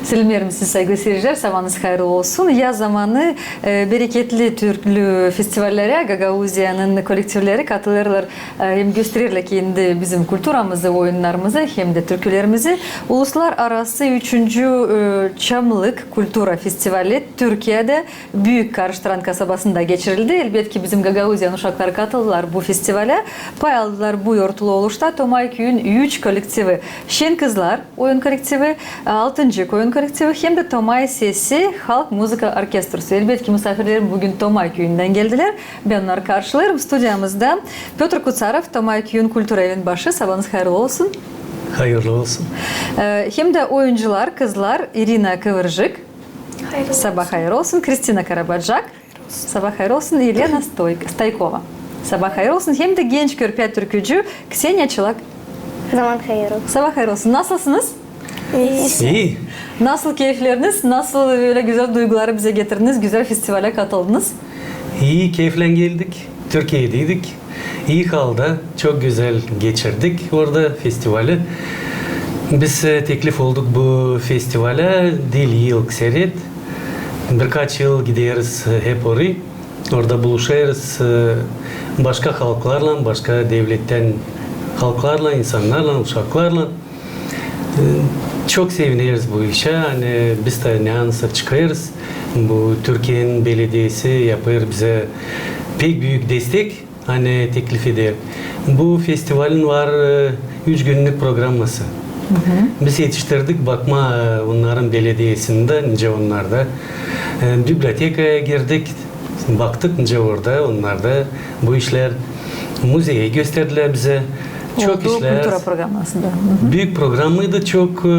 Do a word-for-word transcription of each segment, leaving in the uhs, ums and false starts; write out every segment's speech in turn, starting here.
Selämeerim sizi, saygılı seyircilär, sabaanız hayırlı olsun. Yaz zamanı, e, bereketli türlü festivallerä Gagauziyanın kolektivleri katılêrlar, e, hem göstererlär kendi bizim kulturamızı, oyunnarımızı hem dä türkülerimizi. Uluslararası üçüncü, e, Çamlık kultura festivali Türkiyedä Büük Karıştıran kasabasında geçirildi. Elbetki, bizim Gagauziyanın uşakları katıldılar bu festivalä. Pay aldılar bu yortulu oluşta Tomay küüyün üç kolektivi: Şen kızlar oyun kolektivi, Altıncık oyun kolektivi hem dä Tomay sesi halk muzıka orkestrusu. Elbetki, musaafirlerim büün Tomay küüyündän geldilär. Bän onnarı karşılêêrım. Studiyamızda Pötr Kutsarov, Tomay küüyün kultura evin başı. Sabaanız hayırlı olsun. Hayırlı olsun. E, hem dä oyuncular, kızlar İrina Kıvırcık. Hayırlı olsun. Sabaa hayır olsun. Kristina Karabacak. Sabaa hayır olsun. Elena Stoy-, Staykova. Sabaa hayır olsun. Hem dä genç körpä türkücü Kseniya Çılak. Sabaa hayır olsun. Sabaa hayır olsun. Nasılsınız? İyi. Nasıl keyfleriniz? Nasıl ölä gözäl duyguları bizä getirdiniz? Gözäl festivalä katıldınız. İyi, keyflän geldik. Türkiyedäydik. İyi halda, çok gözäl geçirdik orada festivali. Biz, e, teklif olduk bu festivalä diil ilk seret. Birkaç yıl gideriz, e, hep orayı. Orada buluşêrız, e, başka halklarlan, başka devlettän halklarlan, insannarlan, uşaklarlan. E, çok sevineriz bu işä. Ani biz dä neansır çıkêrız. Bu Türkiyenin belediyesi yapêr bizä pek büük destek. Ani teklif eder. Bu festivalin var, e, üç günnük programması. Biz etiştirdik bakmaa, e, onnarın belediyesindä, nicä onnarda. E, bibliotekaya girdik, baktık, nicä orada, onnarda bu işlär. Muzeyi gösterdilär bizä. Çok işlär. Kultura programmasında. Büük programmaydı, çok, e,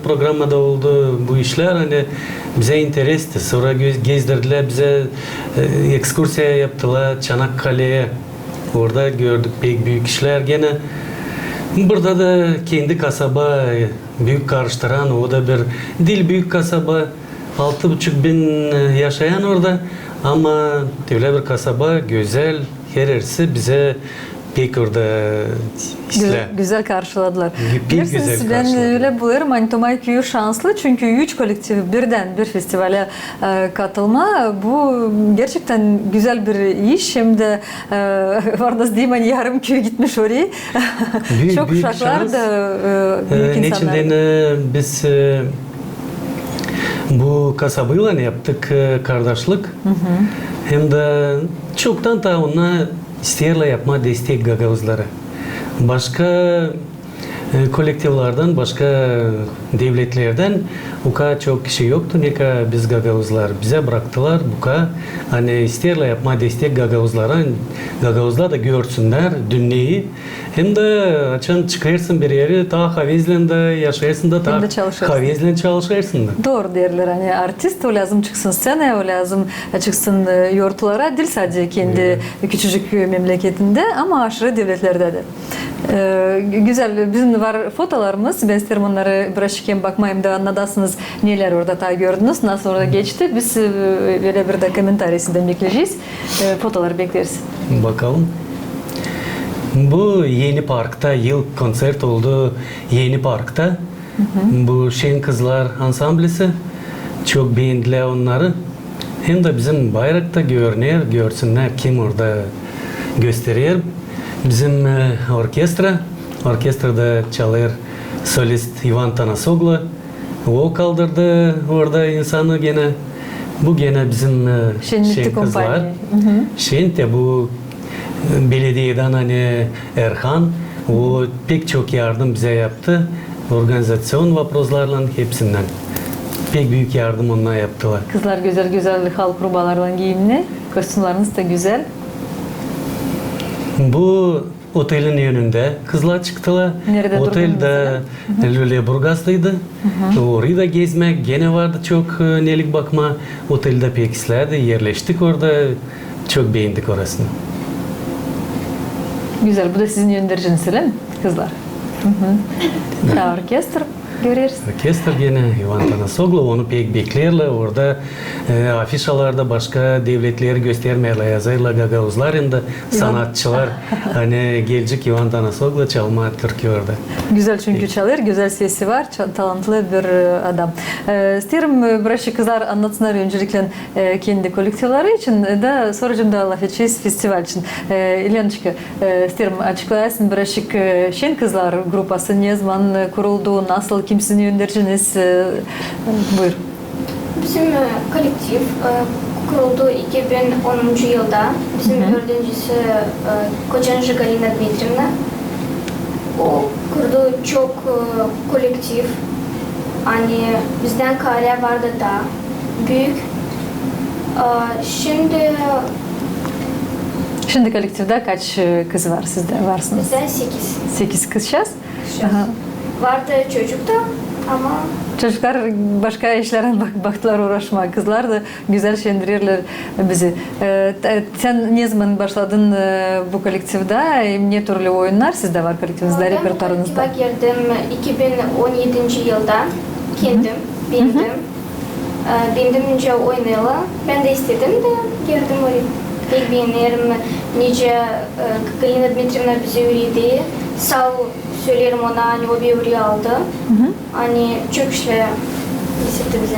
programmada oldu bu işlär, ani bizä interesti. Sora gez-, gezdirdilär bizä, e, ekskursiya yaptılar Çanakkaleyä. Orada gördük pek büük işlär genä. Burada da kendi kasaba, e, Büük Karıştıran, o da bir diil büük kasaba, altı buçuk bin, e, yaşayan orada, ama ölä bir kasaba, gözäl, hererisi bizä pek orada islää. Gözäl karşıladılar. Pek gözäl karşıladılar. Bilersiniz, bän ölä bulêrım, ani Tomay küüyü şanslı, çünkü üç kolektiv birdän bir festivalä, e, katılma, bu gerçektän gözäl bir iş, hem dä, e, var da deyim, ani yarım küü gitmiş orayı. Çok büük uşaklar da, e, büük insannar. Neçin deyni biz, e, bu kasabaylan yaptık, e, kardaşlık. Hem dä çoktan taa onnar isteerlär yapmaa destek gagauzlara. Başka, e, kolektivlerdän, başka devletlerdän bu kadar çok kişi yoktu, ne kadar biz gagauzlar. Bizä bıraktılar bu kadar. Ani isteerlär yapmaa destek gagauzlara, gagauzlar da görsünnär dünneyi. Hem dä açan çıkêrsın bir erä, taa havezlän dä yaşêêrsın da, taa havezlän çalışêrsın da. Dooru deerlär, ani artist o lääzım çıksın sţenaya, o lääzım, e, çıksın, e, yortulara, diil sade kendi küçücük memleketindä, ama aşırı devletlerdä dä. E, gü-, gözäl, bizim var fotolarımız, bän isteerim onnarı birazcık hem bakmaa, hem dä annadasınız, nelär orada taa gördünüz, nasıl orada geçti. Biz, e, ölä bir dä komentariy sizdän bekleyecez. E, fotoları bekleeriz. Bakalım. Bu Eni parkta, ilk koncert oldu Eni parkta. Bu Şen kızlar ansamblisi. Çok beendilär onnarı. Hem dä bizim bayrak ta görüner, görsünnär, kim orada gösterer. Bizim, e, orkestra, orkestrada çalêr solist İvan Tanasoglu. O kaldırdı orada insanı genä. Bu genä bizim, e, Şen kızlar. Şen te bu, e, belediyedän, ani Erhan, o pek çok yardım bizä yaptı. Organizaţion voproslarlan hepsindän. Pek büük yardım onnar yaptılar. Kızlar gözäl-gözäl halk rubalarlan giiyimli, kostümlarınız da gözäl. Bu otelin önündä kızlar çıktılar. Neredä durdunuz? Otel dä Lüleburgazdaydı. Orayı da gezmäk genä vardı çok, e, nelik bakmaa. Otel dä pek isläädi, erleştik orada. Çok beendik orasını. Gözäl. Bu da sizin öndericiniz, ölä mi, kızlar? Taa orkestra. Göreriz. Orkestr genä, İvan Tanasoglu, onu pek bekleerlär. Orada, e, afişalarda başka devletleri göstermeerlär, yazêrlar gagauzlar hem dä sanatçılar. Ani gelecek İvan Tanasoglu çalmaa türkü orada. Gözäl, çünkü çalêr, gözäl sesi var, ça-, talantlı bir, e, adam. E, isteerim, e, birazcık kızlar annatsınnar önceliklän e, kendi kolektivleri için, e, da sora da lafedecez festival için. E, İlenoçka, e, isteerim açıklayasın birazcık, e, Şen kızlar grupası nezaman, e, kuruldu, nasıl, kim sizin önderciniz? E, buyur. Bizim, e, kolektiv, e, kuruldu iki bin onuncu yılda. Bizim ördüncüsü, e, Koçancı Galina Dmitriyevna. O kurdu çok, e, kolektiv. Ani bizdän kaarä vardı taa büük. E, şindi... Şindi kolektivdä kaç, e, kız var sizdä, varsınız? Bizdä sekiz. Sekiz kızçaaz? Kızçaaz. Aha. Vardı çocuk da, ama... Çocuklar başka işlerä bak-, baktılar uuraşmaa. Kızlar da gözäl şendirerlär bizi. E, t-, sän nezaman başladın, e, bu kolektivdä? E, ne türlü oyunnar sizdä var kolektivinizdä, repertuarınızda? Bän bu kolektivä girdim iki bin on edinci yılda. Kendim beendim. E, beendim, nicä oynêêrlar. Bän dä istedim dä girdim oraya. Pek beenerim, nicä, e, Galina Dmitriyevna bizi üüredi. Saa ol, söleerim ona, ani o beni oraya aldı. Ani çok işlär istetti bizä.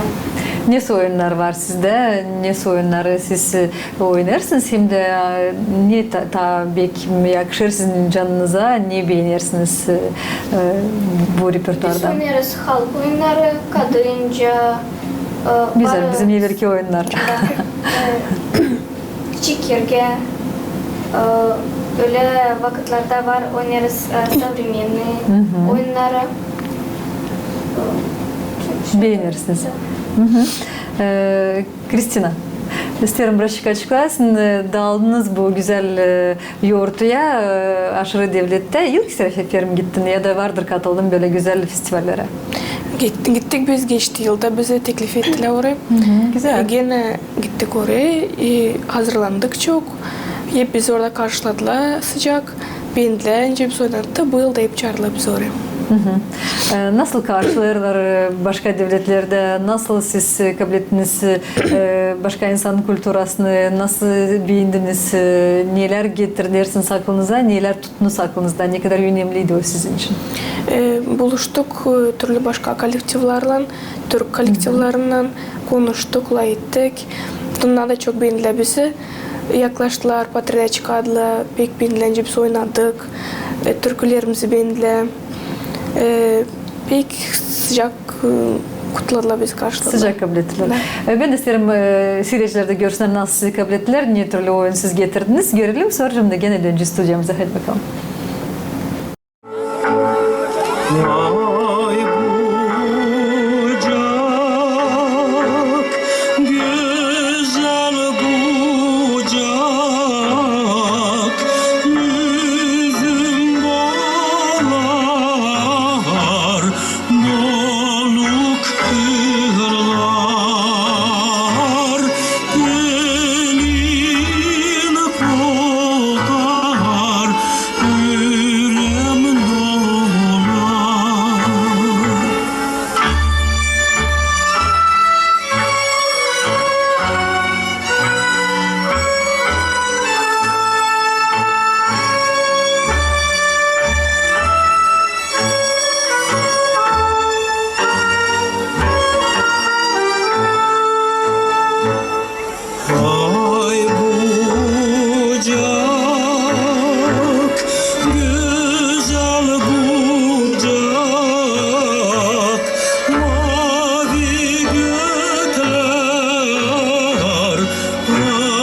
Nesoy oyunnar var sizdä? Nesoy oyunnarı siz, e, oynêêrsınız? Hem dä, e, ne ta-, taa pek yakışêr sizin canınıza, ne beenersiniz, e, e, bu repertuardan? Biz oynêêrız halk oyunnarı, kadınca, e, bizim evelki oyunnar. E, Çekirge, e, ölä vakıtlarda var, oynêêrız, e, современный oyunnarı. E, beenersiniz. E, Kristina, isteerim birazcık açıklayasın, e, daaldınız bu gözäl, e, yortuya, e, aşırı devlettä. İlk sefer mi gittin ya da vardır katıldın bölä gözäl festivallerä? Git-, gittik biz geçti yılda, bizi teklif ettilär oraya. Gözäl. E, genä gittik oraya, e, hazırlandık çok. Hep bizi orada karşıladılar sıcak. Beendilär, nicä biz oynadık, bu yılda hep çaardılar bizi oraya. E, nasıl karşılêêrlar, e, başka devletlerdä? Nasıl siz, e, kablettiniz, e, başka insanın kulturasını? Nasıl beendiniz? E, nelär getirdersiniz aklınıza? Nelär tut- Nasıl aklınızda, ne kadar önemliydi o sizin için? E, buluştuk, e, türlü başka kolektivlarlan, türk kolektivlarınnan konuştuk, lafettik. Onnar da çok beendilär bizi. Yaklaştılar, portretlär çıkardılar, pek beendilär, nicä biz oynadık. E, türkülerimizi beendilär. E, pek sıcak, e, kutladılar bizi, karşıladılar. Sıcak kablettilär. Da. E, bän dä isteerim, e, siiredicilär dä görsünnär, nasıl sizi kablettilär, ne türlü oyun siz getirdiniz. Görelim, sora da genä dönecez studiyamıza. Haydi bakalım. Ay kucak, gözäl kucak, üzüm balar, dolu kırlar, elin kokar, üreem dolar. Ay kucak, gözäl kucak, maavi göklär,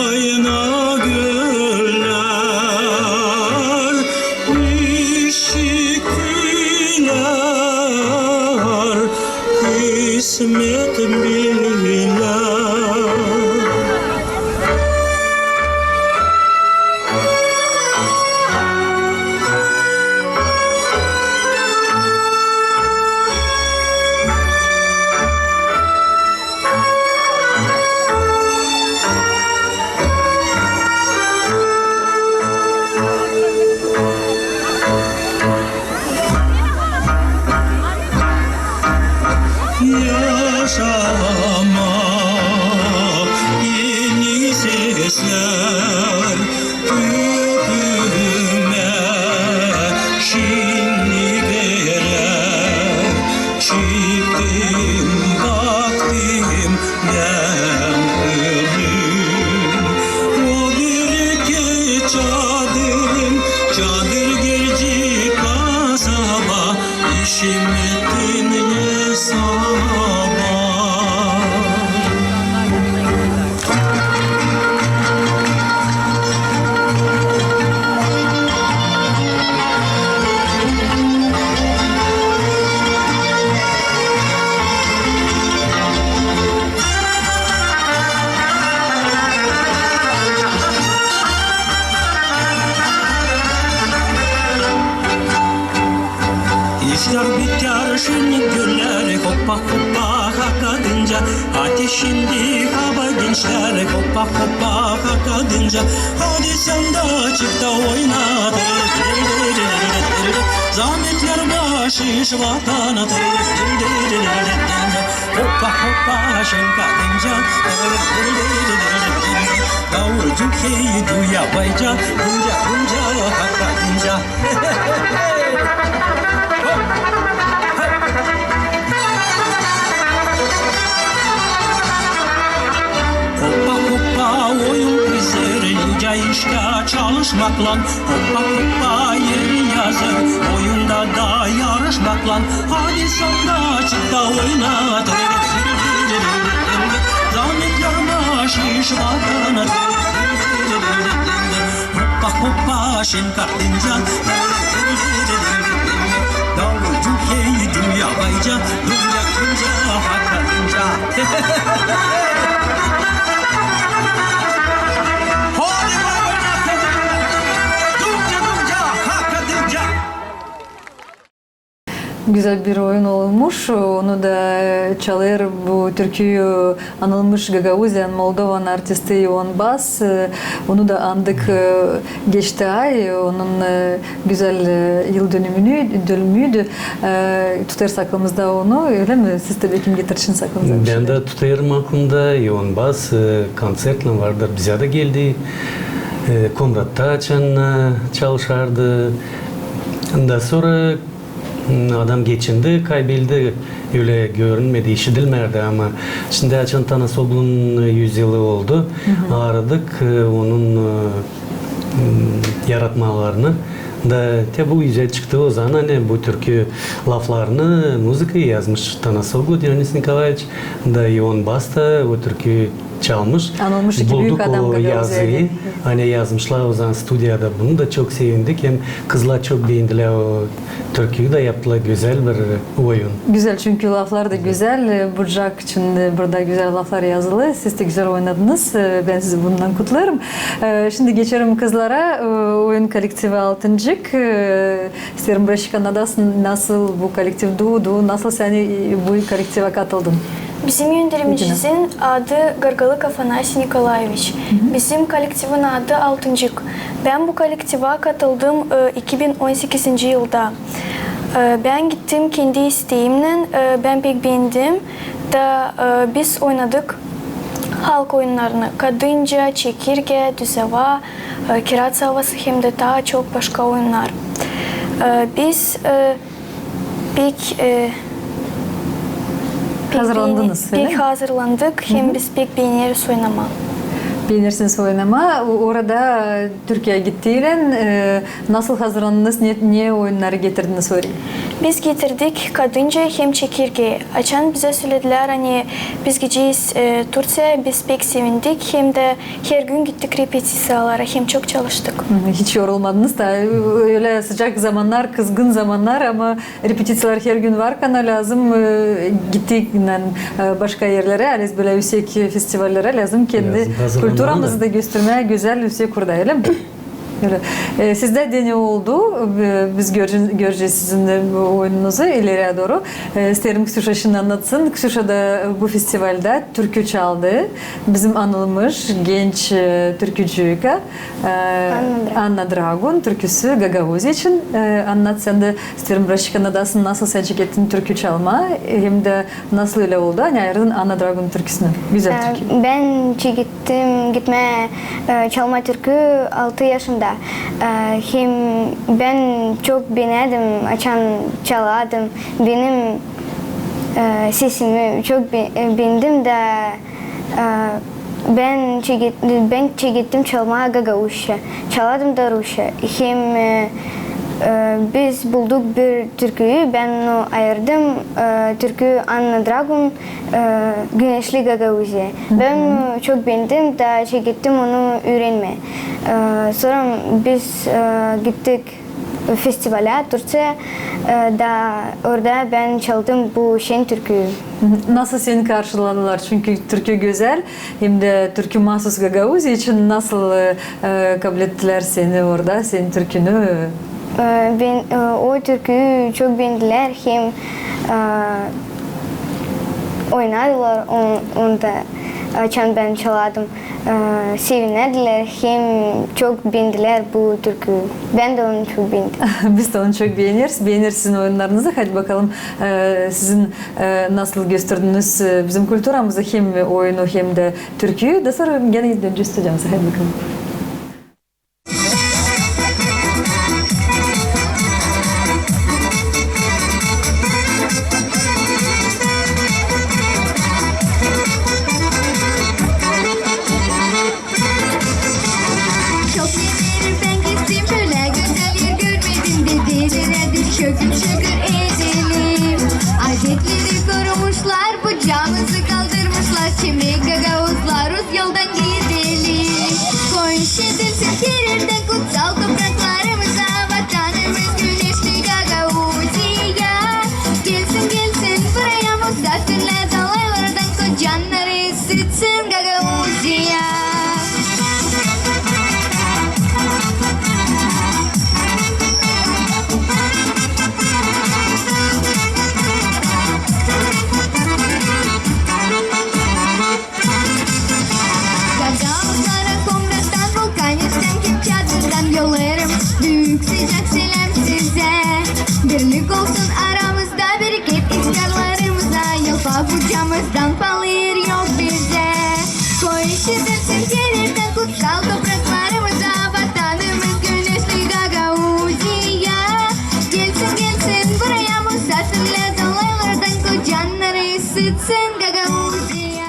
ayna göller, işi küller, kısmet biller. Yaşamak, eni seslär kökümä şindi verär. Çıktım, baktım bän ölüm. O bir köy çadırım, çadır gerçi kasaba. İşim ettim ne sabah. İşlär bitär, şenlik güllär, hoppa, hoppa, hakadınca. Hadi şindi, hava gençlär, hoppa, hoppa, hakadınca. Hadi sän dä çık da oyna. Zaametlär başı iş vatana. Hoppa, hoppa, şenka dınca. Davulcu hey, duya bayca, dınca, dınca, haka dınca. Hoppa, hoppa, oyun bizleri, nicä iştä çalışmaklan. Hoppa, hoppa, eri yazı, oyunda da yarışmaklan. Hadi sän dä çık da oyna. Zaametlär başı iş vatana. Hoppa, hoppa, şenka dınca. Davulcu hey, duya bayca, dınca, dınca, haka dınca. Hadi bay bay, dınca, dınca, haka dınca. Güzel bir oyun olmuş. Onu da çalêr bu türküyü anılmış Gagauziyanın, Moldovanın artisti İon Bas. Onu da andık, e, geçti ay. Onun, e, güzel, e, yıldönümünü, dönümüydü. E, tutêrız aklımızda onu, ölä mi? Siz dä bekim getirişiniz aklınıza bir şey. Bän dä tutêrım aklımda. İon Bas, e, konţertlän vardır, bizä dä geldi. E, Komratta açan, e, çalışardı. Ondan sora Hmm, adam geçindi, kaybeldi, ölä görünmedi, işidilmärdi, ama şindi açan Tanasoglu'nun, e, üz yılı oldu. Aaradık, e, onun, e, hmm, yaratmalarını. Da te bu üzä çıktı ozaman, ani bu türkü laflarını, muzıkayı yazmış Tanasoglu Dionis Nikolaeviç, da İon Bas ta o türküyü çalmış. Anılmış iki büük adam Gagauziyada. Bulduk o yazıyı. Ani yazmışlar ozaman studiyada. Bunu da çok sevindik. Hem kızlar çok beendilär o türküyü da yaptılar. Güzel bir oyun. Güzel, çünkü laflar da güzel. E, Burcak için, e, burada güzel laflar yazılı. Siz dä güzel oynadınız. E, bän sizi bundan kutlêêrım. E, şindi geçerim kızlara. E, oyun kollektivi Altıncık. E, isteerim, Braşika, annatasın, nasıl bu kollektiv duudu, nasıl sän, e, bu kollektivä katıldın? Bizim önderimizin adı Gargalık Afanasiy Nikolaeviç. Bizim kollektivin adı Altıncık. Bän bu kollektivä katıldım, e, iki bin on sekizinci yılda. E, bän gittim kendi isteemnän, e, bän pek beendim. Da, e, biz oynadık halk oyunnarını: Kadınca, Çekirge, Düz ava, e, Kiraz avası hem dä taa çok başka oyunnar. E, biz, e, pek, e, pek hazırlandınız, beene-, ölä mi? Pek hazırlandık, hem biz pek beeneriz oynamaa. Beenersiniz oynamaa. O-, orada, e, Türkiyeyä gittiylän, e, nasıl hazırlandınız, ne, ne oyunnarı getirdiniz oraya? Biz getirdik Kadınca hem Çekirge. Açan bizä söledilär, ani biz gidecez, e, Turţiyaya, biz pek sevindik, hem dä her gün gittik repetisiyalara, hem çok çalıştık. Hiç yorulmadınız da, ölä sıcak zamannar, kızgın zamannar, ama repetisiyalar her gün var, kana lääzım, e, gittiynän, e, başka erlerä, ani bölä üüsek festivallerä, lääzım kendi kulturamızı da göstermää gözäl üüsek urda, ölä mi? Ölä. E, sizdä dä ne oldu? E, biz görecez, görecez sizin bu oyununuzu ileri dooru. E, isteerim, Ksüşa şindi annatsın. Ksüşa da bu festivalda türkü çaldı. Bizim anılmış genç, e, türkücüka, e, Anna Dragun. Anna Dragun türküsü Gagauziya için. E, annat sän dä, isteerim, birazçık annadasın, nasıl sän çekettin türkü çalmaa, hem dä nasıl ölä oldu, ani ayırdın Anna Dragun türküsünü. Gözäl türkü. E, bän çekettim gitmää, e, çalmaa türkü altı yaşımda. E, hem bän çok beenärdim, açan çalardım. Benim, e, sesimi çok be-, e, beendim da, e, bän çeket-, bän çekettim çalmaa gagauzça. Çalardım da rusça. Hem, e, e, biz bulduk bir türküyü, bän onu ayırdım, e, türkü Anna Dragun, e, Güneşli Gagauziya. Bän onu çok beendim da çekettim onu üürenmää. E, sora biz, e, gittik festivala Turţiya, e, da orada bän çaldım bu şen türküyü. Nasıl seni karşıladılar? Çünkü türkü gözäl, hem dä türkü maasuz Gagauziya için. Nasıl, e, e, kablettilär seni orada, senin türkünü? E, bän, e, o türküyü çok beendilär hem, e, oynadılar on-, onda, açan bän çalardım. E, sevinärdilär hem çok beendilär bu türküyü. Bän dä onu çok beendim. Biz dä onu çok beeneriz. Beeneriz sizin oyunnarınızı. Hadi bakalım, e, sizin, e, nasıl gösterdiniz, e, bizim kulturamızı, hem oyunu, hem dä türküyü. Da sora genä dönecez studiyamıza. Hadi bakalım. Çok ileri bän gittim, bölä gözäl er görmedim, dedi, dedim, şökür, şökür edelim. Adetleri korumuşlar, bucaamızı kaldırmışlar, şimdi gagauzlar yoldan gidelim. Koyun şedirsin, gelerdi kutsal topraklarımıza, vatanımız güneşli Gagauziya. Gelsin, gelsin buraya musafirlär, dalgalardan kocanları ısıtsın Gagauziya. Gagauzlara Komrattan, Vulkaneştän, Kepçadırdan yollarım büük sıcak selam sizä. Birlik olsun aramızda, bereket iftarlarımıza, yalpa bucaamızdan paalı er yok bizä. Koyun şedirsin, gelerdi kutsal topraklarımıza, vatanımız güneşli Gagauziya. Gelsin, gelsin buraya musafirlär, dalgalardan kocanları ısıtsın Gagauziya.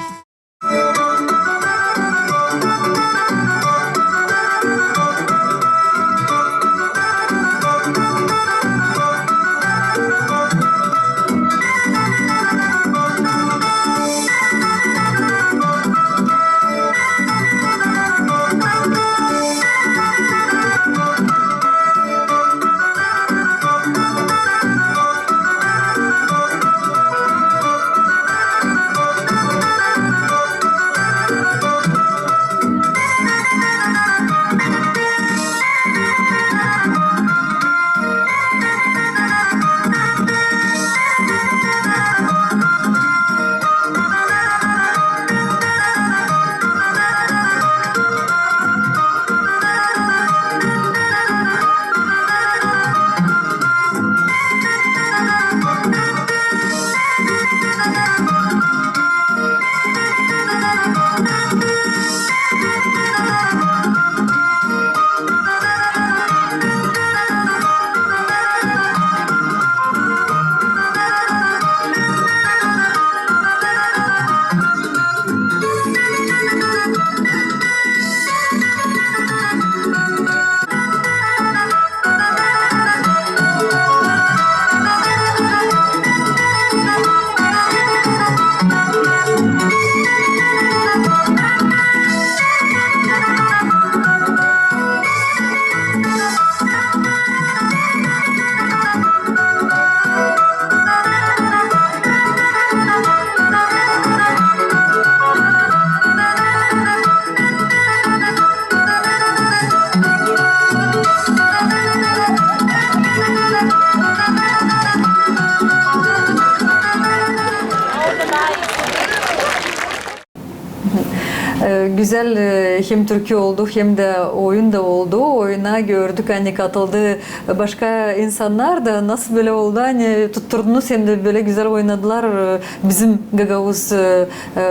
E, güzel, e, hem türkü oldu, hem dä oyun da oldu. Oyuna gördük, ani katıldı başka insannar da. Nasıl bölä oldu, ani tutturdunuz hem dä bölä güzel oynadılar, e, bizim gagauz, e, e,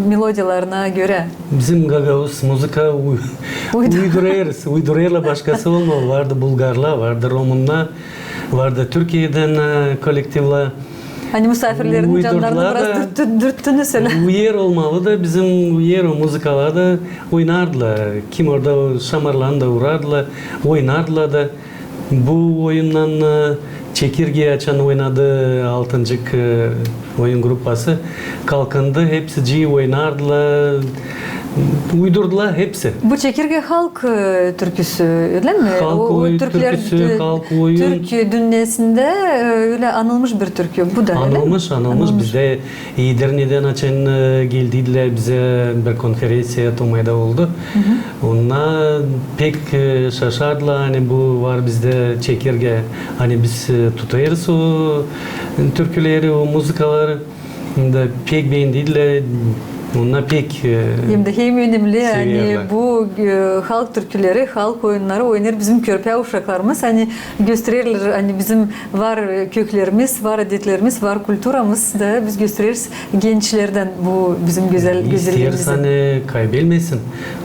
melodiyalarına görä? Bizim gagauz muzıka u-, uydurêrız, uydurêrlar, başkası olmêêr. Vardı bulgarlar, vardı romunnar, vardı Türkiyedän, e, kolektivlär. Ani musaafirlerin cannarını biraz dürttü-, dürttünüz ölä. Uyer olmalı da bizim uyer o muzıkalarda oynardılar. Kim orada o şamarlarını da urardılar, oynardılar da. Bu oyunnan, e, Çekirge açan oynadı, altıncık, e, oyun gruppası kalkındı, hepsicii oynardılar, uydurdular hepsi. Bu Çekirge halk, e, türküsü, ölä mi? Halk türküsü, halk oyun. Türk dünnesindä, e, ölä anılmış bir türkü. Bu da ölä mi? Anılmış, anılmış. Bizdä İdirnedän açan, e, geldiydilär bizä bir konferenţiya Tomayda oldu. Onnar pek, e, şaşardılar, ani bu var bizdä Çekirge, ani biz, e, tutêrız o türküleri, o muzıkaları. Da pek beendiydilär, onnar pek, e, hem dä hem önemli, ani bu, e, halk türküleri, halk oyunnarı oynêêr bizim körpä uşaklarımız, ani göstererlär, ani bizim var, e, köklerimiz, var adetlerimiz, var kulturamız da biz göstereriz gençlerdän bu bizim gözäl, gözälliimizi. İsteeriz, ani kaybelmesin.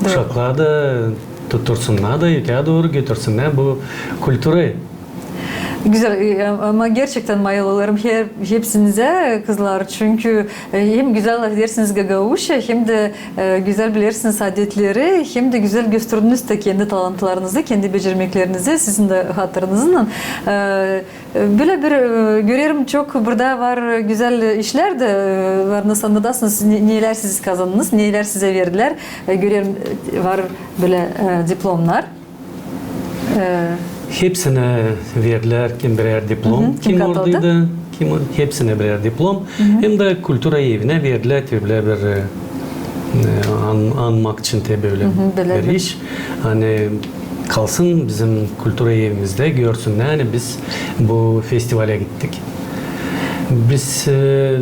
Uşakları da tuttursunnar da öteyä dooru götürsünnär bu kulturayı. Gözäl, e, ama gerçektän mayılêrım hep-, hepsinizä, kızlar, çünkü, e, hem gözäl lafedersiniz gagauzça, hem dä, e, gözäl bilersiniz adetleri, hem dä gözäl gösterdiniz dä kendi talantlarınızı, kendi becermeklerinizi, sizin dä hatırınıznan. E, e, bölä bir, e, görerim, çok burada var gözäl işlär dä, e, var, nasıl annadasınız, ne-, neylär siz kazandınız, neylär sizä verdilär. E, görerim, e, var bölä, e, diplomnar. E, hepsinä verdilär kim birär diplom. Kim katıldı? Kim oradaydı, kim, hepsinä birär diplom. Hem dä kultura evinä verdilär te bölä bir, e, e, an-, anmak için te bölä bir iş. Ani kalsın bizim kultura evimizdä, görsünnär, ani biz bu festivalä gittik. Biz, e,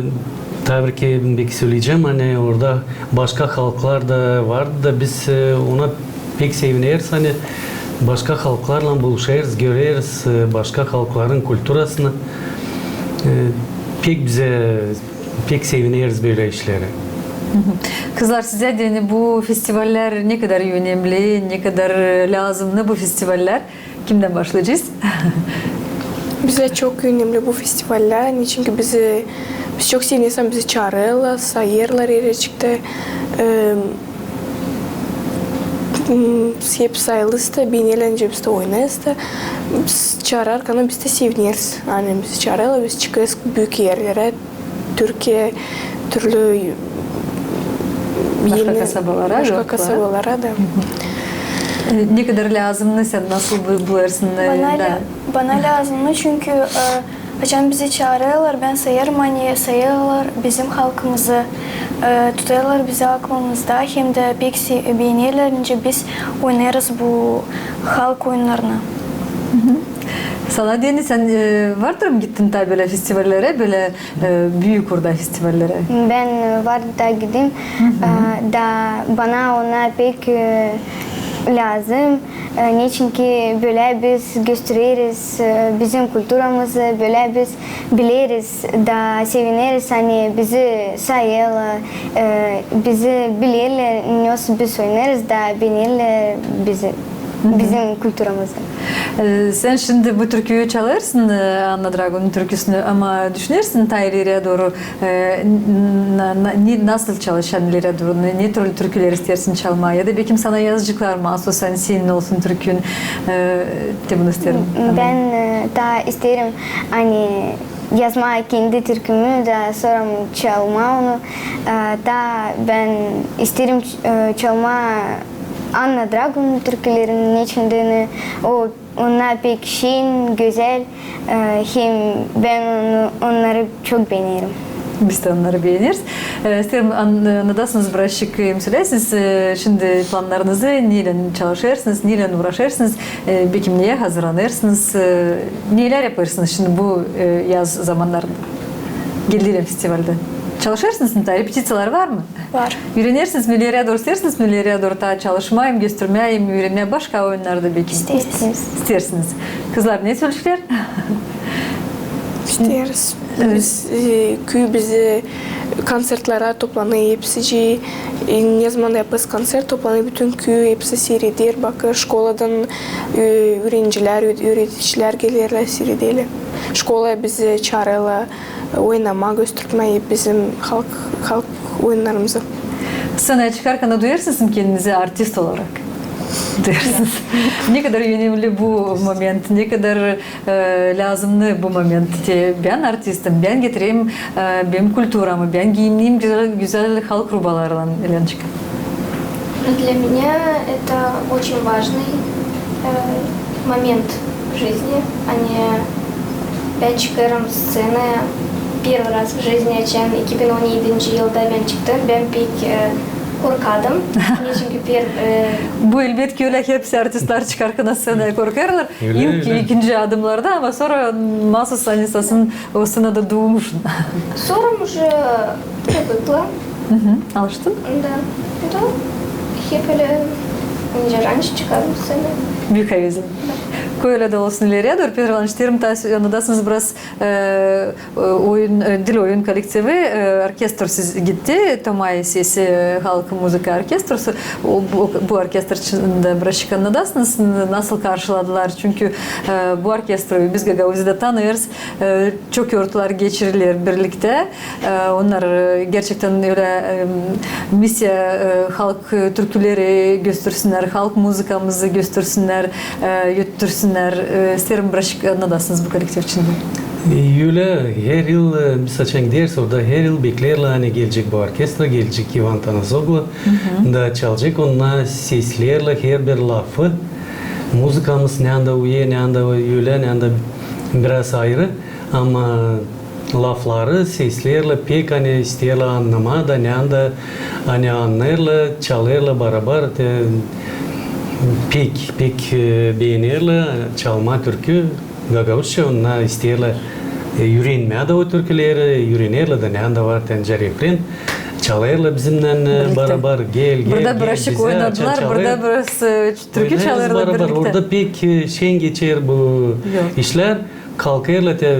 tabii ki, beki söleyecäm, ani orada başka halklar da vardı da biz, e, ona pek sevineriz, ani başka halklarlan buluşêrız, göreriz, e, başka halkların kulturasını. E, pek bizä, pek sevineriz bölä işleri. Kızlar, sizä deyni, bu festivallär ne kadar önemli, ne kadar, e, lääzımnı bu festivallär? Kimdän başlayacez? Bizä çok önemli bu festivallär, ani çünkü bizi, biz çok sevineriz, ani bizi çaarêrlar, sayêrlar hereciktä. E, m, hep sayılêrız da, beenerlär, nicä biz dä oynêêrız da. Biz çaarêrlar, biz dä sevineriz. Ani bizi çaarêrlar, biz çıkêrız büük erlerä, Türkiye, türlü başka kasabalara, başka kasabalara da. E, ne kadar lääzımnı, sän nasıl bu-, bulêrsın, e, bana lä-, bana lääzımnı, çünkü, e, açan bizi çaarêrlar, bän sayêrım, ani sayêrlar bizim halkımızı, e, tutêrlar bizi aklımızda, hem dä pek se-, beenerlär, nicä biz oynêêrız bu halk oyunnarını. Sana deyni, sän, e, vardır mı gittin taa bölä festivallerä, bölä e, büük orada festivallerä? Bän, e, var da gidim. E, da bana ona pek, e, lääzım. E, neçinki bölä biz göstereriz, e, bizim kulturamızı, bölä biz bileriz da sevineriz, ani bizi sayêrlar, e, bizi bilerlär, nasıl biz oynêêrız da beenerlär bizi, bizim kulturamızı. E, sän şindi bu türküyü çalêrsın, e, Anna Dragunun türküsünü, ama düşünersin taa ileriye dooru, e, n-, na-, na-, ne, nasıl çalışan ileriye dooru, ne, ne türlü türküleri isteersin çalmaa? Ya da bekim sana yazaceklar, maasuz, ani senin olsun türkün, e, te bunu isteerim. Bän, e, taa isteerim, ani yazmaa kendi türkümü, da sora çalmaa onu. E, taa bän isteerim, e, çalmaa Anna Dragunun türkülerini, neçin deyni o, onnar pek şen, gözäl, e, hem bän onu, onnarı çok beenerim. Biz dä onnarı beeneriz. E, isteerim, an-, annadasınız birazçık, e, söläsiniz, e, şindi plannarınızı, neylän çalışêrsınız, neylän uuraşêrsınız, e, bekim neyä hazırlanêrsınız, e, neylär yapêrsınız şindi bu, e, yaz zamannarında? Geldiynän festivalda. Çalışêrsınız mı taa? Repetiţiyalar var mı? Var. Üürenersiniz mi ileriyä dooru, isteersiniz mi ileriyä dooru taa çalışmaa hem göstermää hem üürenmää başka oyunnarda beki? İsteersiniz. İsteersiniz. Kızlar ne söleyecekler? İsteeriz. Biz, e, küü bizi konsertlere toplanêr hepsicii. E, ne zaman da yapêrız konsert, toplanêr bütün küü, hepsi siireder, bakêr. Şkoladan, e, üürenicilär, üüre-, üüredicilär gelerlär, siirederlär. Şkola bizi çaarêrlar oynamaa, göstermää bizim halk, halk oyunnarımızı. Sţenaya çıkarkan duyêrsınız mı kendinizi artist olarak? Duyêrsınız. Ne kadar önemli bu moment, ne kadar, e, lääzımnı bu moment. Te bän artistim, bän getireyim, e, benim kulturamı, bän giiyineyim gözäl, gözäl halk rubalarlan, Elençika. Для меня это очень важный, э, момент в жизни. Ani bän çıkêrım sţenaya первый раз в жизни, açan iki bin on edinci yılda bän çıktım. Bän pek, e, korkardım. Neçin ki per-, e, Bu elbetki ölä, hepsi artistlär çıkarkan sţenaya korkêrlar. Ölä, ilk, ölä. İkinci adımlarda, ama sora nasıl sän sasın o sţenada duymuşsun. Sora уже привыкла. Hı hı, alıştın? Da. Da. Hep ölä, nicä ranişe çıkardım sţenaya. Büük avezli. Koi ölä da olsun ileriyä dooru. Petr İvanıç, isteerim taa annadasınız biraz, e, e, oyun, e, Dil oyun kollektivi, e, orkestr siz gitti, Tomay sesi, e, halk muzıka orkestrosu. O, bu, bu orkestr için dä birazcık annadasınız, nasıl karşıladılar? Çünkü, e, bu orkestroyu biz Gagauziyada tanıyêrız. E, çok yortular geçirilär birliktä. E, onnar, e, gerçektän ölä, e, missiya, e, halk, e, türküleri göstersinnär, halk muzıkamızı göstersinnär, e, öttürsünnär. E, isteerim birazcık annadasınız bu kollektiv içindä. E, ölä, her yıl, e, biz açan gideriz orada, her yıl beklerlär, ani gelecek bu orkestra, gelecek İvan Tanazoglu. Da çalacek, onnar seslerlär herbir lafı. Muzıkamız neandä uyêr, neandä ölä, neandä biraz ayırı. Ama lafları seslerlär pek, ani isteerlär annamaa da, neandä, ani annêêrlar, çalêrlar barabar, te, pek, pek, e, beenerlär çalmaa türkü, gagauzça, onnar isteerlär, e, üürenmää dä o türküleri, üürenerlär da, neandä var nicä refren, çalêrlar bizimnän, e, barabar, gel, gel, gel bizä, açan çalêr. Burada biraz, e, türkü çalêrlar barabar birliktä. Orada pek, e, şen geçer bu işlär. Kalkêrlar, te,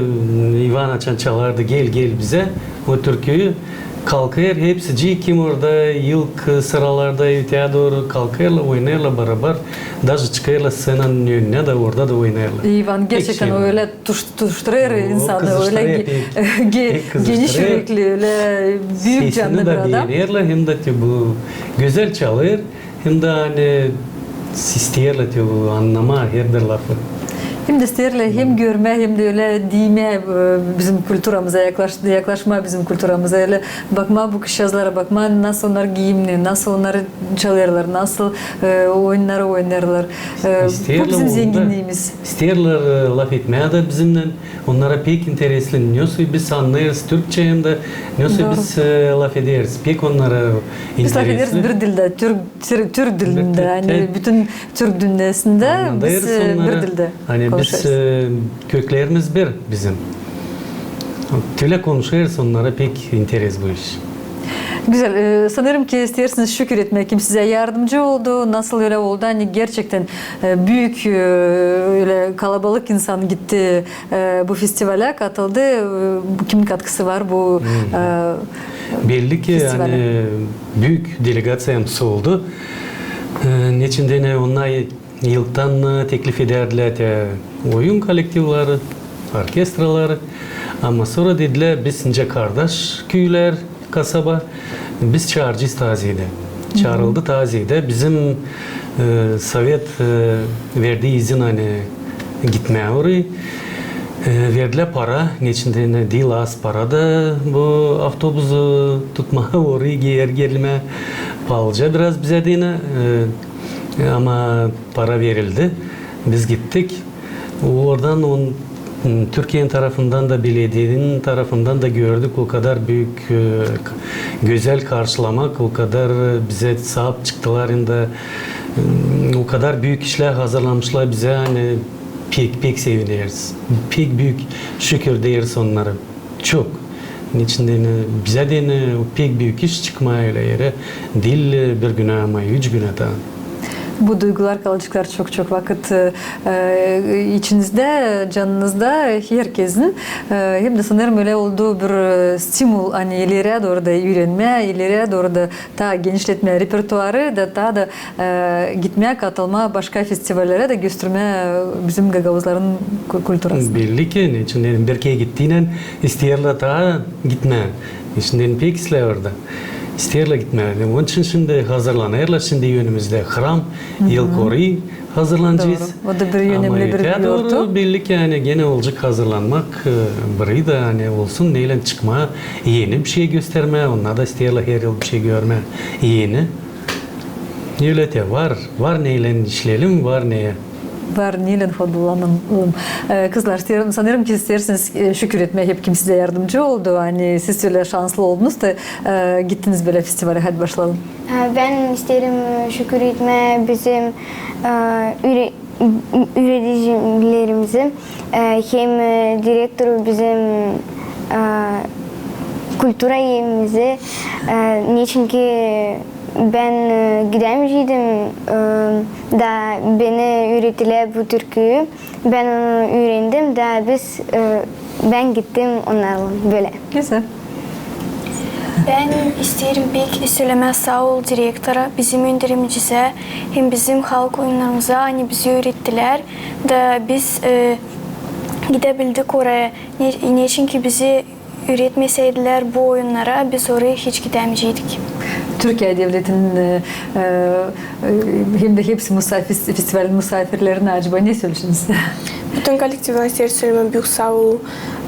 İvan açan çalardı, gel, gel bizä, o türküyü. Kalkêr hepsicii, kim orada ilk sıralarda öteyä dooru kalkêrlar, oynêêrlar barabar, daje çıkêrlar sţenanın önünä da, orada da oynêêrlar. İvan, gerçektän o ölä tuş-, tuşturêr insanı, ölä ge-, ge-, geniş ürekli, ölä büük cannı bir adam. Sesini dä beenerlär, hem dä te bu gözäl çalêr. Hem dä, ani, isteerlär te annamaa herbir lafı. Hem dä isteerlär hem görmää, hem dä ölä diimää, e, bizim kulturamıza, yaklaş-, yaklaşmaa bizim kulturamıza, ölä bakmaa bu kızçaazlara, bakmaa, nasıl onnar giiyimni, nasıl onnar çalêrlar, nasıl, e, oyunnarı oynêêrlar. E, bu bizim zenginniimiz. İsteerlär, e, lafetmää dä bizimnän. Onnara pek interesli, nesoy biz annêêrız türkçä hem dä nesoy biz, e, lafederiz. Pek onnara interesli. Biz lafederiz bir dildä, türk, türk, türk dilindä. Ani bütün türk dünnäsindä biz, e, bir dildä konuşêrız. Ani biz, e, köklerimiz bir bizim. Te ölä konuşêrız, onnara pek interes bu iş. Gözäl. E, sanêrım ki, isteersiniz şükür etmää, kim sizä yardımcı oldu. Nasıl ölä oldu, ani gerçektän, e, büük, e, ölä kalabalık insan gitti, e, bu festivalä katıldı. E, bu kimin katkısı var bu, e, festivalä? Belli ki, ani büük delegaţiyamız oldu. E, neçin deyni onnar ilktän, e, teklif edärdilär te oyun kollektivleri, orkestraları. Ama sora dedilär, biz nicä kardaş küülär, kasaba, biz çaaracez taa zeedä. Çaarıldı taa zeedä. Bizim, e, sovet, e, verdi izin, ani gitmää orayı. E, verdilär para, neçin deyni diil az para da bu avtobusu tutmaa, orayı geri gelmää. Paalıca biraz bizä deyni, e, ama para verildi. Biz gittik. Oradan on, Türkiyenin tarafından da, belediyenin tarafından da gördük, o kadar büük, e, gözäl karşılamak, o kadar bizä saap çıktılar, hem dä, e, o kadar büük işlär hazırlamışlar bizä, ani pek, pek sevineriz. Pek büük şükür deeriz onnara. Çok. Neçin deyni, bizä deyni pek büük iş çıkmaa ölä erä, diil bir günä, ama üç günä taa. Bu duygular kalaceklar çok-çok vakıt, e, e, içinizdä, canınızda herkezin. E, hem dä sanêrım ölä oldu bir, e, stimul, ani ileriyä dooru da üürenmää, ileriyä dooru da taa genişletmää repertuarı da, taa da, e, gitmää, katılmaa başka festivallerä da göstermää, e, bizim gagauzların ku-, kulturasını. Belli ki, neçin deyni, bir kerä gittiynän isteerlär taa gitmää. Neçin deyni, pek islää orada. İsteerlär gitmää. Onun için şindi hazırlanêrlar, şindi önümüzdä hram, yılkori hazırlanacez. Dooru. O da bir önemli bir yortu. Ama öteyä dooru belli ki, ani genä olacek hazırlanmak, e, burayı da, ani olsun neylän çıkmaa, eni bir şey göstermää, onnar da isteerlär her yıl bir şey görmää. Eni. Ölä te var, var neylän işleyelim, var neyä. Var neylän faydalanalım. E, kızlar, isteerim, sanêrım ki isteersiniz, e, şükür etmää hep kim sizä yardımcı oldu, ani siz ölä şanslı oldunuz da, e, gittiniz bölä festivalä. Hadi başlayalım. E, bän isteerim şükür etmää bizim, e, üre-, üüredicilerimizi, e, hem, e, direktoru bizim, e, kultura evimizi, e, neçin ki bän, e, gidämeyeceydim, e, da beni üürettilär bu türküyü. Bän onu üürendim da biz, e, bän gittim onnarlan bölä. Gözäl. Bän isteerim pek sölemää saa ol direktora, bizim önderimizä hem bizim halk oyunnarımıza, ani bizi üürettilär da biz, e, gidäbildik oraya. Ne, neçin ki bizi üüretmeseydilär bu oyunnara, biz oraya hiç gidämeyeceydik. Türkiye devletinin, e, e, e, hem dä hepsi musa-, fes-, festivalin musaafirlerinä acaba ne söleyeceniz? Bütün kollektivä isteerim sölemää büük saa ol,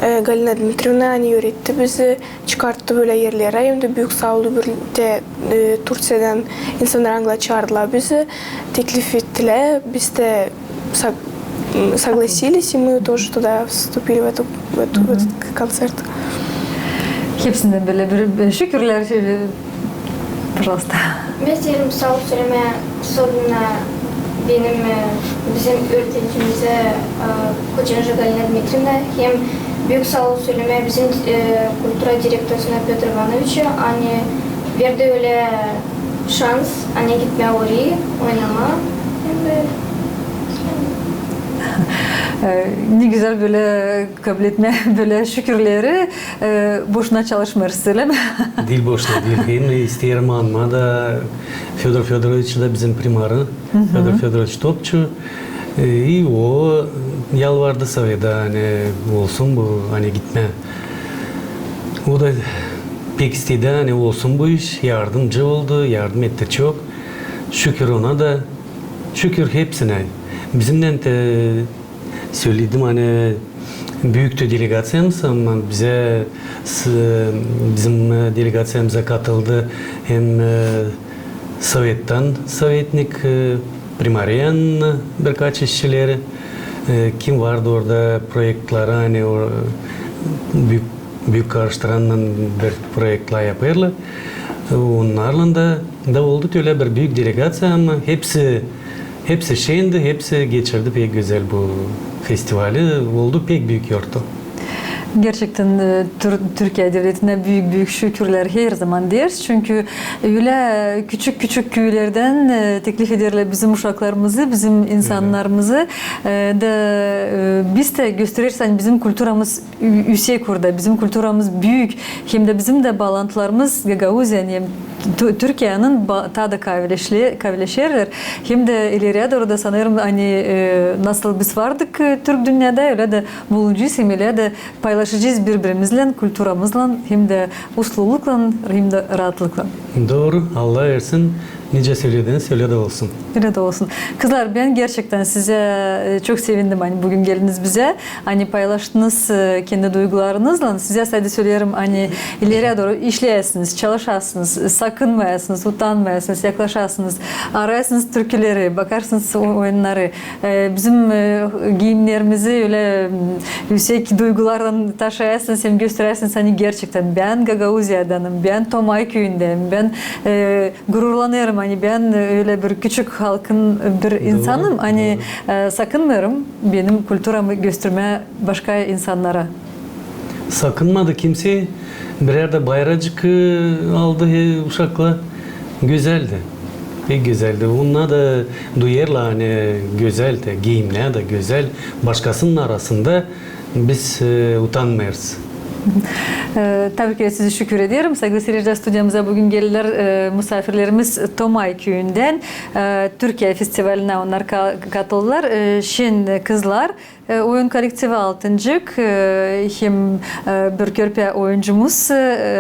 e, Galina Dmitrievna, ani üüretti bizi, çıkarttı bölä erlerä, hem dä büük saa ol bir te, e, Turţiyadan insannar angılar çaardılar bizi, teklif ettilär, biz dä sag-, m, согласились, и мы тоже туда вступили в эту, в эту, в этот к-, концерт. Hepsindän bölä bir, bir şükürlär, e, пожалуйста. Bän isteerim saa ol sölemää, особенно benim, e, bizim üüredicimizä, e, Koçanjı Galina Dmitrievna, hem büük saa ol sölemää bizim, e, kultura direktorusuna Pötr İvanoviçä, ani verdi ölä şans, ani gitmää oraya oynamaa. Hem dä E, ne gözäl bölä kabletmää bölä şükürleri, e, boşuna çalışmêêrsınız, ölä mi? Diil boşuna, diil. Hem isteerim anmaa da Födor Födoroviçi da, bizim primarı, Födor Födoroviç Topçu. E, i o yalvardı soveta, ani olsun bu, ani gitmää. O da pek istedi, ani olsun bu iş, yardımcı oldu, yardım etti çok. Şükür ona da, şükür hepsinä. Bizimnän te söledim, ani büüktü delegaţiyamız, ama bizä s-, bizim, e, delegaţiyamıza katıldı hem, e, sovettan sovetnik, e, primarenin birkaç işçileri, e, kim vardı orada proektleri, ani o, büük, büük karıştırannan bir proektlär yapêrlar. E, onnarlan da, da oldu ölä bir büük delegaţiya, ama hepsi Hepsi şindi, hepsi geçirdi pek gözäl bu festivali. Oldu pek büük yortu. Gerçektän, e, Tür-, Türkiye devletinä büük-büük şükürlär her zaman deeriz. Çünkü ölä küçük-küçük küülerdän, e, teklif ederlär bizim uşaklarımızı, bizim insannarımızı. E, da, e, biz dä göstereriz, ani bizim kulturamız ü-, üüsek orada. Bizim kulturamız büük, hem dä bizim dä baalantılarımız Gagauziyanın hem Tü-, Türkiyenin ba-, taa da kavileşle-, kavileşerlär. Hem dä ileriyä dooru da sanêrım, ani, e, nasıl biz vardık, e, türk dünnedä, ölä dä bulunacez hem ölä dä paylaşacez biri-birimizlän, kulturamızlan, hem dä usluluklan, hem dä raatlıklan. Dooru, Allah versin. Nicä sölediniz, ölä dä olsun. Ölä dä olsun. Kızlar, bän gerçektän sizä, e, çok sevindim, ani büün geldiniz bizä, ani paylaştınız, e, kendi duygularınızlan. Sizä sade söleerim, ani ileriyä dooru işleyäsiniz, çalışasınız, sakınmayasınız, utanmayasınız, yaklaşasınız, arayasınız türküleri, bakarsınız o-, oyunnarı. E, bizim, e, giimnerimizi ölä, m, üüsek duygularlan taşıyasınız hem gösteräsiniz, ani gerçektän bän Gagauziyadanım, bän Tomay küüyündäyim, bän, e, gururlanêrım, ani bän, e, ölä bir küçük halkın bir insanım, ani, e, sakınmêêrım benim kulturamı göstermää başka insannara. Sakınmadı kimsey, birär dä bayracık e, aldı e, uşaklar. Gözäldi. Pek gözäldi. Onnar da duyêrlar, ani gözäl dä, giimnär dä gözäl. Başkasının arasında biz e, utanmêêrız. E, tabii ki sizi şükür ederim. Saygılı seyirciler, studiyamıza büün geldiler e, musaafirlerimiz Tomay küüyündän. E, Türkiye festivalinä onnar ka- katıldılar. E, Şen kızlar e, oyun kollektivi, Altıncık, e, hem e, bir körpä oyuncumuz, e,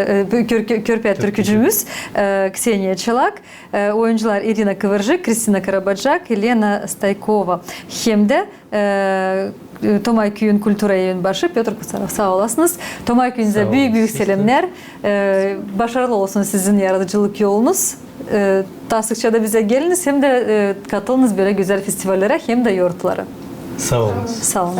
e, bir kör- kör- körpä türkücümüz e, Kseniya Çelak, e, oyuncular İrina Kıvırcık, Kristina Karabacak, Elena Staykova hem dä e, Tomay küüyün kultura evin başı Pötr Kutsarov. Saa olasınız. Tomay küüyünüzä büük-büük selämnär. E, başarılı olsun sizin yaradıcılık yolunuz. E, taa sıkça da bizä geliniz hem dä e, katılınız bölä gözäl festivallerä hem dä yortlara. Saa olun. Saa olun.